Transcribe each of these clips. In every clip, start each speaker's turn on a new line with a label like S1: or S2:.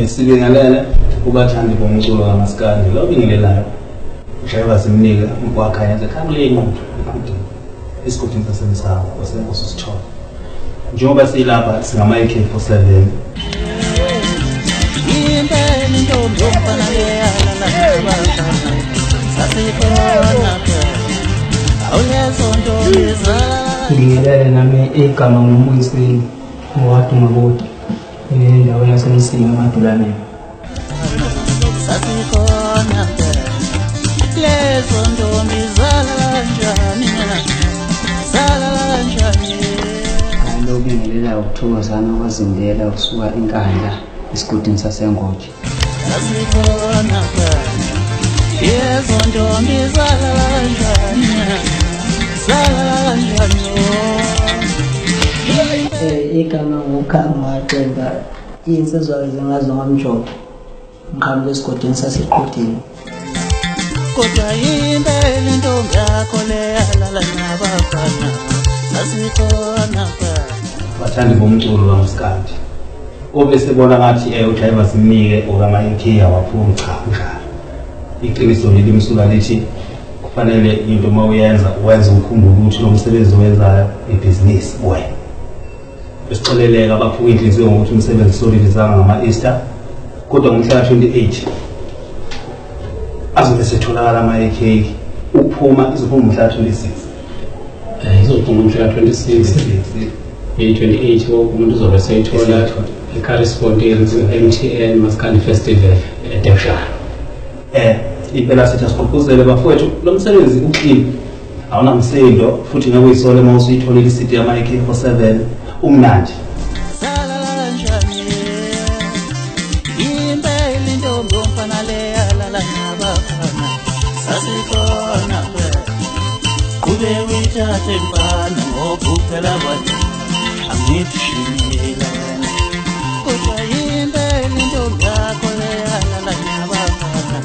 S1: Sibingelele kubathandi bomculo kaMaskandi. Lo obingelelayo uJaiva Zimnike umkwakhanya ekhaya kule nquthu eqhudeni esigodini saseMsamo wasenkosi uSithole. Njengoba silapha singama AK47.
S2: Impela intombi yomfana leyalala nabafana sasikhona phela awulezo ntombi zalala.
S3: Ngibingelele nami igama nguMbuyiseni ngowaDumakude endaweni yaseMsinga eMadulaneni.
S2: Sasikhona phela lezo ntombi zalala kanjani, zalala kanjani.
S4: Lokubingelela ukuthokozana kwazindela kusuka eNkandla esigodini saseNgoje.
S2: Sasikhona phela lezo ntombi zalala kanjani, zalala kanjani.
S5: Igama nguKhangaxemba, insizwa zingazo ngomjovo, ngiqhamuka esigodini saseQhudeni.
S2: Kodwa impela intombi yakho leyalala nabafana sasikhona phela.
S1: Bathandi bomculo kaMaskandi. Obesebona ngathi uJaiva Zimnike okama AK awaphumi, cha kunjalo. Iqiniso leli msuka lithi kufanele into uma uyenza wenze ukhumbule ukuthi lo msebenzi owenzayo ibhizinisi kuwena. Besixoleleka abaphuka inhliziyo ngokuthi umsebenzi solilizanga ngama-Easter, kodwa ngomhla ka-28 azobe setholakala ama-AK. Ukuphuma izophuma ngomhla ka-26.
S6: Izophuma ngomhla ka-26, i-28 wonke umuntu uzobe seyithola i-correspondence MTN Maskandi Festival eDurban.
S1: Impela sithi asigqugquzele bafowethu, lo msebenzi uclean, awunamsindo futhi ngeke uyisole uma usuyitholile i-CD yama-AK47, umnandi.
S2: Zalala kanjani impela intombi yomfana leyalala nabafana sasikhona phela. Qhubeka uyithathe mfana ngoba uphela kwathi angithi shimile wena. Kodwa impela intombi yakho leyalala nabafana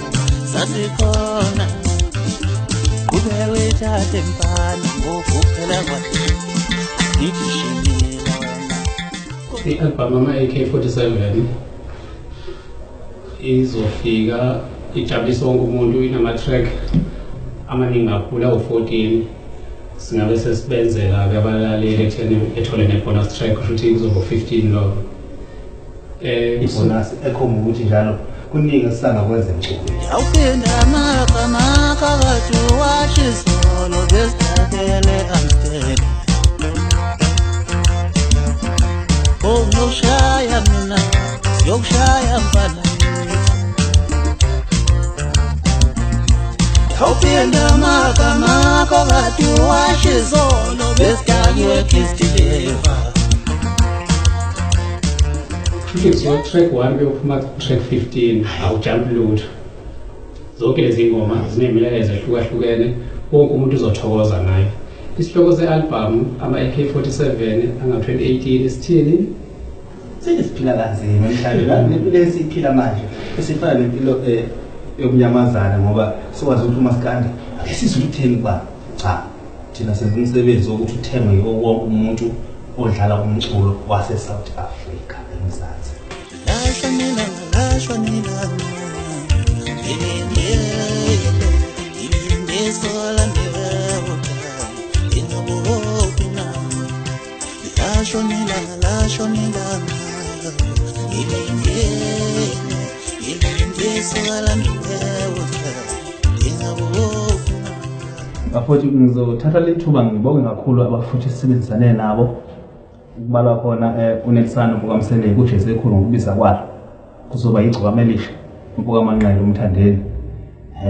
S2: sasikhona. Qhubeka uyithathe mfana ngoba uphela kwathi angithi shimile wena.
S6: I-album ama-AK47 izofika ijabulise wonke umuntu, inama-track amaningi kakhulu awu-14. Singabe sesibenzela-ke abalaleli ekutheni ethole ne-bonus track, kusho ukuthi kuzoba 15 lokho.
S1: Ibonus ekhomba ukuthi njalo kuningi esisangakwenza emculweni.
S2: Awuphinda amagama phakathi washo izolo besidakele Amstel. Oh ngiyokushaya mina, ngiyokushaya mfana. Awuphinda amagama phakathi washo izolo besidakele Christopher.
S6: Kusho ukuthi track 1 kuyophuma track 15 awujump lutho. Zonke lezi ngoma zinemilayezo ehlukahlukene, wonke umuntu uzothokoza ngayo. Isihloko se-album ama-AK47 anga-2018 sithini?
S1: Siphila kanzima emhlabeni, lempilo esiyiphila manje esifana nempilo yokunyamazana, ngoba sikwazi ukuthi uMaskandi ake sizwe utheni kuba cha, thina senza umsebenzi wokuthi uthengwe yiwo wonke umuntu odlala umculo wase-South Africa eMzansi.
S2: Lashwa nilanga, ngilinde sola ndewota, ingabophi na. Lashwa nilanga, ngilinde sola ndewota, ingabophi na.
S1: Bafowethu, ngizothatha leli thuba ngibonge kakhulu abafuthi esisebenzisane nabo. Kubalwa khona uNelsana Mpukamseleki, uJesu ekhulu ngokubiza kwalo. Kuzoba igcokama elisha, Mpukamanqele uMthandeni.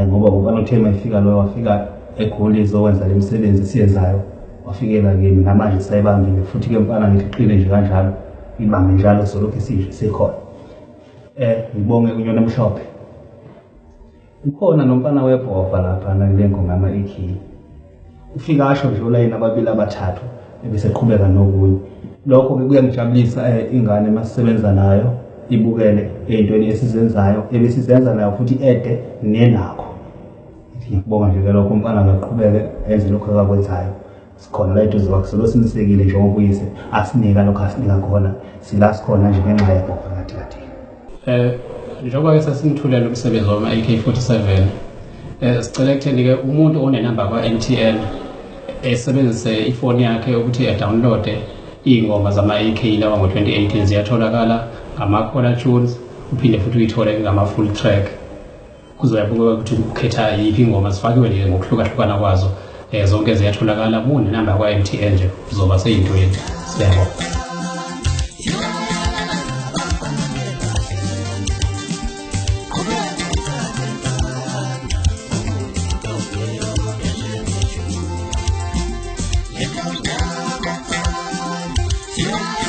S1: Ngoba uBanothe mayifika lo wafika eGoli ezokwenza le misebenzi esiyenzayo, wafikela kimi namanje sayibambile futhi ke mfana ngithi qile nje kanjalo, ibambe njalo solokhu sikhona. Ngibonge uNyoni Emhlophe. Ukhona nomfana webhova lapha nale ngoma ama-AK. Ufika asho nje olayini ababili abathathu ebese eqhubeka nokunye. Lokho ke kuyangijabulisa, ingane masisebenza nayo ibukele ey'ntweni esizenzayo ebesizenza nayo futhi ede nenakho. Ngiyakubonga nje ke lokho, umfana akaqhubeke enze lokho akakwenzayo. Sikhona la eduze kwakhe, solo sinisekile njengoba uyise asinika lokho asinika khona, sila sikhona nje ngenxa yebhova kade kade.
S6: Njengoba-ke sesinithulela umsebenzi wama-AK47, sicela ekutheni-ke umuntu onenamba kwa-MTN esebenzise ifoni yakhe ukuthi adownloade iy'ngoma zama-AK lawa ngo-2018. Ziyatholakala ngama-caller tunes, uphinde futhi uyithole ngama-full track. Kuzoyabuka ukuthi ukhetha yiphi ingoma, zifakiwe nje ngokuhlukahlukana kwazo. Zonke ziyatholakala kunenamba yakwa-MTN nje, uzoba seyintweni. Siyabonga.
S2: Yeah.